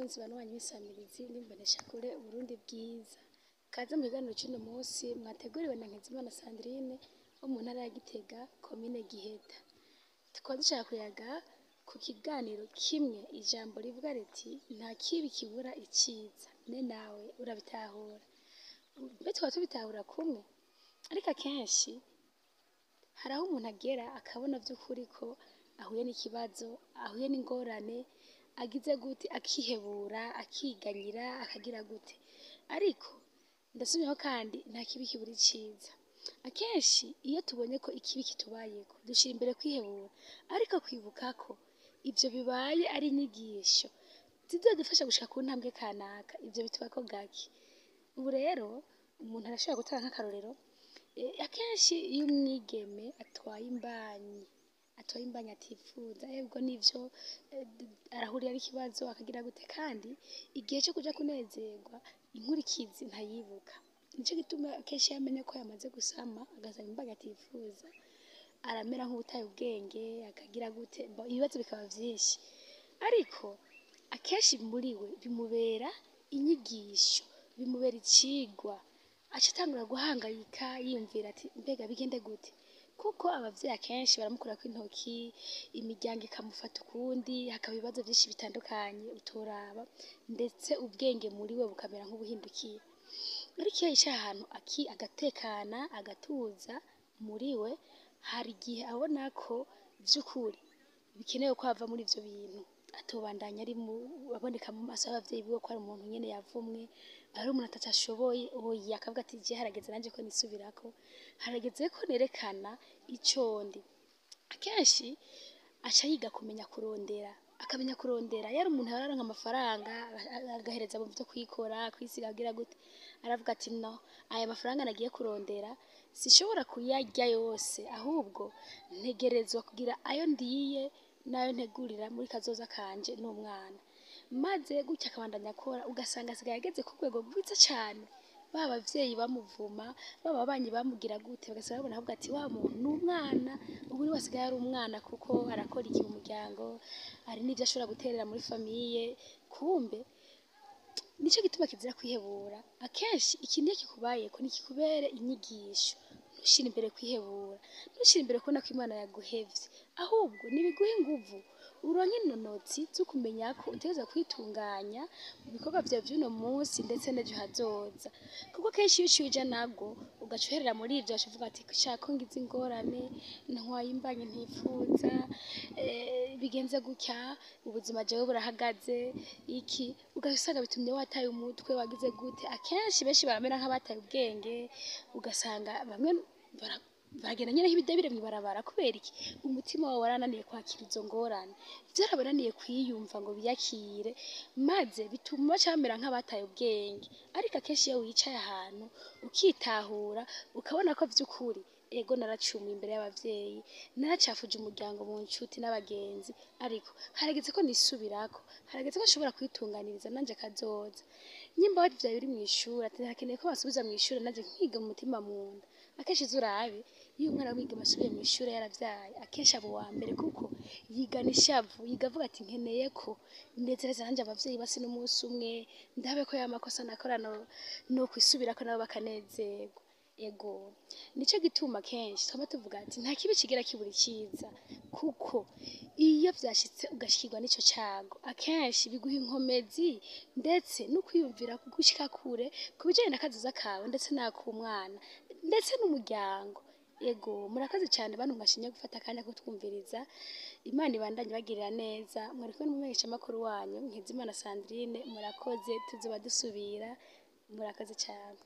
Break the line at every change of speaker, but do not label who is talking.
Bakunzi banwanyi b'isamirizi n'imboneshakure Burundi bwiza, kaze mu kiganiro c'uno munsi mwateguriwe na Nkizimana Sandrine wo mu ntara ya Gitega, komine Giheta. Tukaba dushaka kuyaga ku kiganiro kimwe ijambo rivuga riti: "Nta kibi kibura iciza." Ne nawe urabitahura? Mbe tukaba tubitahura kumwe? Ariko akenshi hari aho umuntu agera akabona vy'ukuri ko ahuye n'ikibazo, ahuye n'ingorane, agize gute, akihebura, akiganyira, akagira gute. Ariko ndasubiyeho kandi, nta kibi kibura iciza. Akenshi iyo tubonye ko ikibi kitubayeko, dushira imbere kwihebura, ariko kwibuka ko ivyo bibaye ari inyigisho zizodufasha gushika ku ntambwe kanaka, ivyo bitubako gake. Ubu rero umuntu arashobora gutanga nk'akarorero: akenshi iyo umwigeme atwaye imbanyi atifuza, ebwo nivyo arahurira n'ikibazo, akagira gute, kandi igihe co kuja kunezerwa inkurikizi ntayibuka. Nico gituma akenshi iyo amenye ko yamaze gusama, agasama imbanyi atifuza, aramera nk'uwutaye ubwenge, akagira gute, ibibazo bikaba vyinshi. Ariko akenshi muri we bimubera inyigisho, bimubera icigwa, aca atangura guhangayika, yiyumvira ati: "Mbega bigende gute?" Kuko abavyeyi akenshi baramukurako intoki, imiryango ikamufata ukundi, hakaba ibibazo vyinshi bitandukanye utoraba, ndetse ubwenge muri we bukamera nk'ubuhindukiye. Ariko iyo yicaye ahantu agatekana, agatuza muri we, hari igihe abona ko vy'ukuri bikenewe ko ava muri ivyo bintu, atobandanya ari mu aboneka mu maso y'abavyeyi biwe ko ari umuntu nyene yavumwe, ari umuntu ataco ashoboye. Oya, akavuga ati: "Je harageze nanje ko nisubirako, harageze ko nerekana ico ndi." Akenshi aca yiga kumenya kurondera, akamenya kurondera. Yari umuntu yararonka amafaranga agahereza mu vyo kwikora, kwisiga, agira gute, aravuga ati: "No aya mafaranga nagiye kurondera sinshobora kuyarya yose, ahubwo ntegerezwa kugira ayo ndiye n'ayo ntegurira muri kazoza kanje n'umwana." Maze gutya akabandanya akora, ugasanga asigaye ageze ku rwego rwiza cane. Ba bavyeyi bamuvuma, ba babanyi bamugira gute, bagasanga babona ahubwo ati: "Wa muntu ni umwana, ubu niwe asigaye ari umwana, kuko arakora iki mu muryango, hari n'ivyo ashobora guterera muri famille." Kumbe nico gituma kizira kwihebura. Akenshi ikintu iyo kikubayeko nikikubere inyigisho, ntushire imbere kwihebura, ntushire imbere kubona ko Imana yaguhevye, ahubwo nibiguhe inguvu, uronke inonotsi zo kumenya ko utegerezwa kwitunganya mu bikorwa vyawe vy'uno munsi ndetse n'ejo hazoza. Kuko kenshi iyo uciye uja nabwo ugaca uherera muri ivyo, ugaca uvuga ati: "Shaka ko ngize ingorane, ntwaye imbanyi ntifuza, bigenze gutya, ubuzima jewe burahagaze iki", ugaca usanga bitumye wataye umutwe, wagize gute. Akenshi benshi baramera nk'abataye ubwenge, ugasanga bamwe baragenda nyene nk'ibidebire mw'ibarabara. Kubera iki? Umutima wawe warananiye kwakira izo ngorane, vyarabananiye kwiyumva ngo biyakire, maze bituma baca bamera nk'abataye ubwenge. Ariko akenshi iyo wicaye ahantu ukitahura, ukabona ko vy'ukuri, ego, naracumuye imbere y'abavyeyi, naracafuje umuryango mu nshuti n'abagenzi, ariko harageze ko nisubirako, harageze ko nshobora kwitunganiriza nanje kazoza. Nyimba wavyaye uri mw'ishure, ati: "Harakeneye ko basubiza mw'ishure nanje nkiga mu mutima munda." Akenshi uze urabe iyo umwana w'umwigeme asubiye mw'ishure yaravyaye, akenshi aba uwa mbere, kuko yigana ishavu, yiga avuga ati: "Nkeneye ko nezereza nanje abavyeyi basi n'umunsi umwe, ndabe ko ya makosa nakora no kwisubirako, nabo bakanezerwa." Ego, nico gituma kenshi twama tuvuga ati: "Nta kibi kigera kibura iciza", kuko iyo vyashitse ugashikirwa n'ico cago, akenshi biguha inkomezi ndetse no kwiyumvira gushika kure ku bijanye na kazoza kawe, ndetse n'ak'umwana, ndetse n'umuryango. Ego, murakoze cane bantu mwashimye gufata akanya kutwumviriza. Imana ibandanye ibagirira neza. Mwari kumwe n'umumenyeshamakuru wanyu Nkizimana Sandrine. Murakoze, tuzoba dusubira. Murakoze cane.